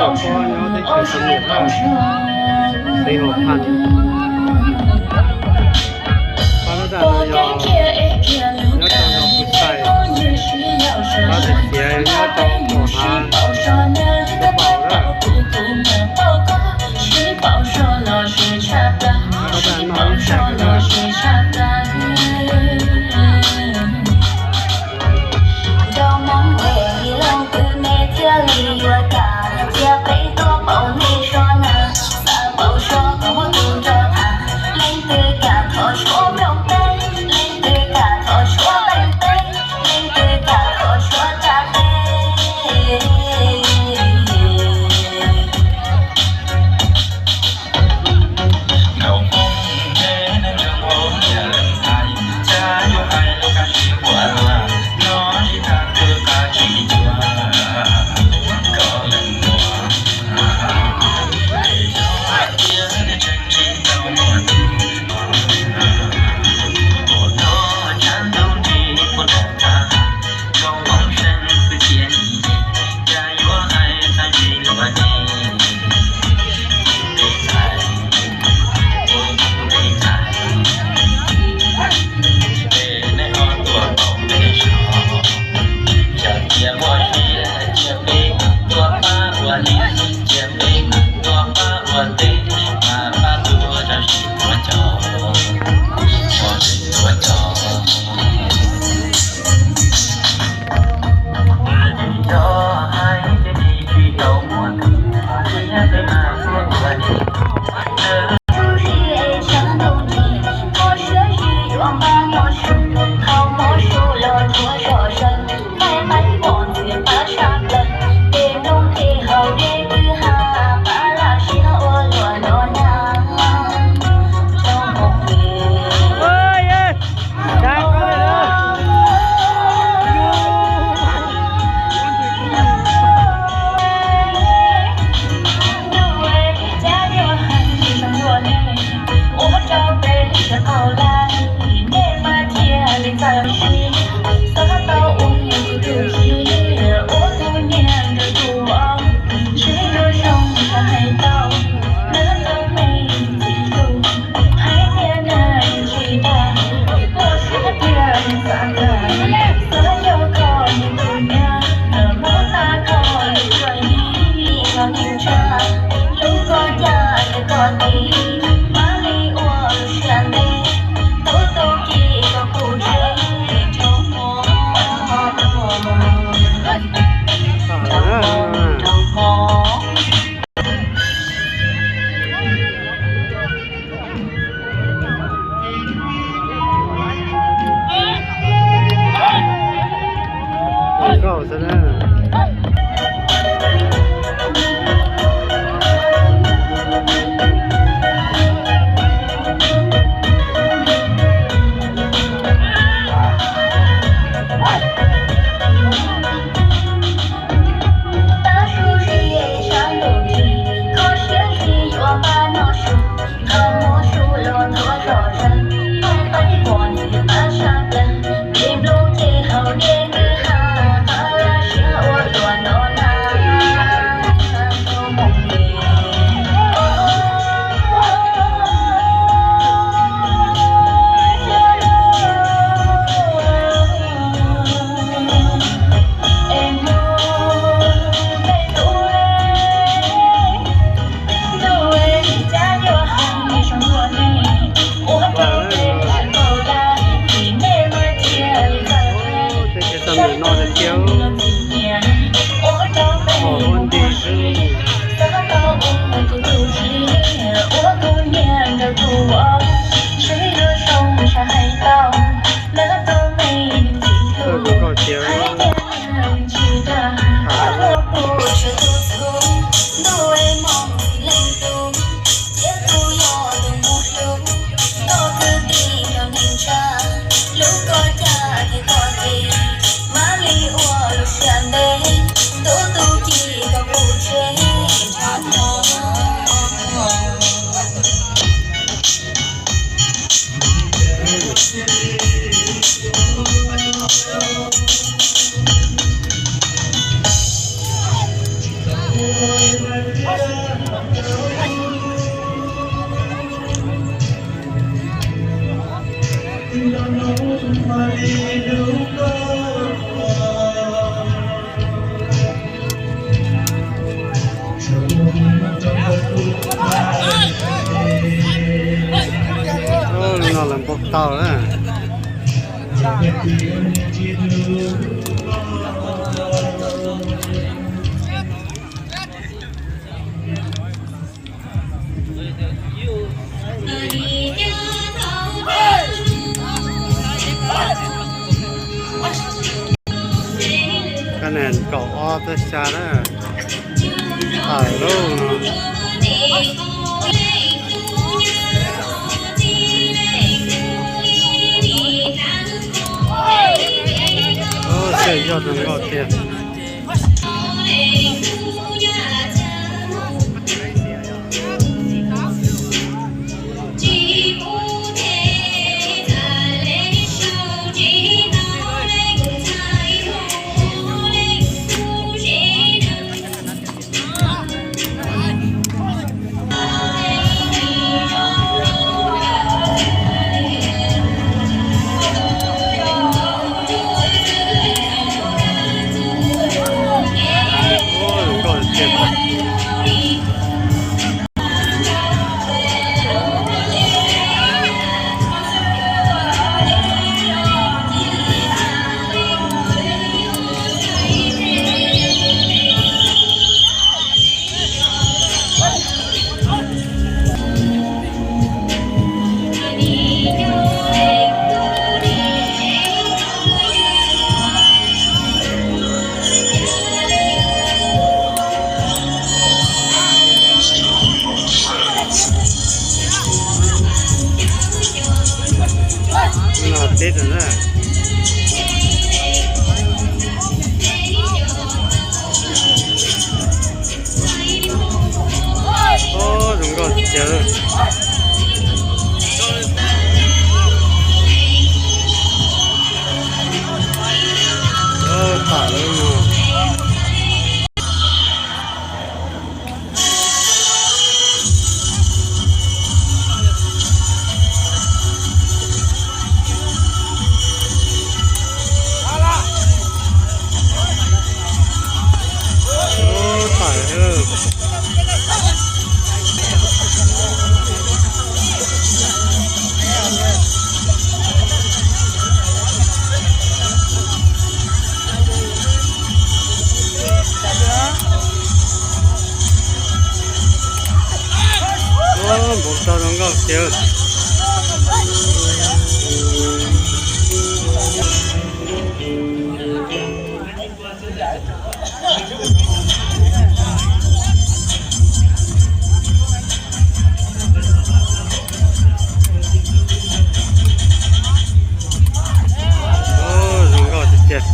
Pab nyob teb chaws Xeev Laus na, xeev Hua Phaj. Pab nyob rau no yog nyob rau zos Phu Xais, pab tais xiav nyob rau Pom Hav, Pab Paus na. Pab noj ib sab na. Ub, no lawv npau taws na. Kab nis kaum ob tawb xya na, tawm lauj no. Ub, yog zoo nkauj tiag. No tib rau na. Ub, zoo nkauj tiag tiag. Ub, tam lawm no. Ub, tam lawm. Ub, npau taws zoo nkauj tiag. Ub, zoo nkauj tiag tiag.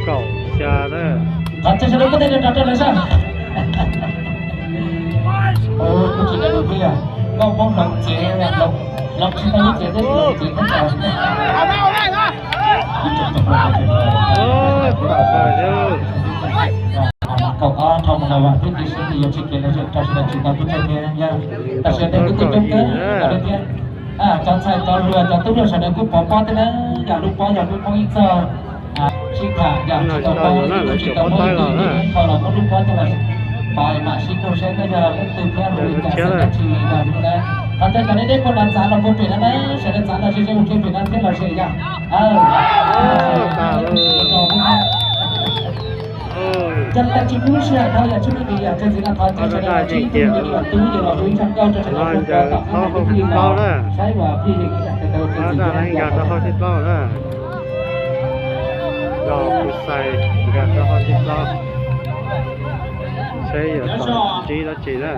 Kaum xya na. Qhov tseeb sawv daws muab tej rau rau lawv saib. Kuv tsis tau lus thiab, koj muab hloov tsev, hloov tsis tau lub tsev thiab, hloov tsev thiab. Kaum ob thom mus los vam thiab, tiam sis yog tsis kev lawv tseem rau sawv daws tsis tau lub tsev thiab yog. Tam sim no kuj tuaj coob kawg thiab. Cov ntxhais cov hluas cov tub hluas sawv daws kuj pov pob thiab na, yam lub pob yog lub Hmoob ib txoj sib tham yam tsis tau pob, tsis tau pob ib tug ib qho los muab lub pob coj los pov mam sib nug saib koj yog leej twg thiab hu li cas xwb dab tsi yog li na. Qhov ntawd kom nej deb puag nram txav los puag pem no na, sawv daws txav los ze ze ua ke pem no thiab los ze yom. Cov ntawd tsis pub sij hawm dhau yam tsis pub li yam txog ntxiv no thov cov sawv daws los tsis ib tug yus los tub yus los hu ib zaj nkauj rau sawv daws hu rau tom qab no ib pliag los saib uas pliag yus ib yam tau txog ntxiv thiab yom. Los kuv xais nkag rau hauv tib plaub, saib yuav tau ntsib dab tsi na.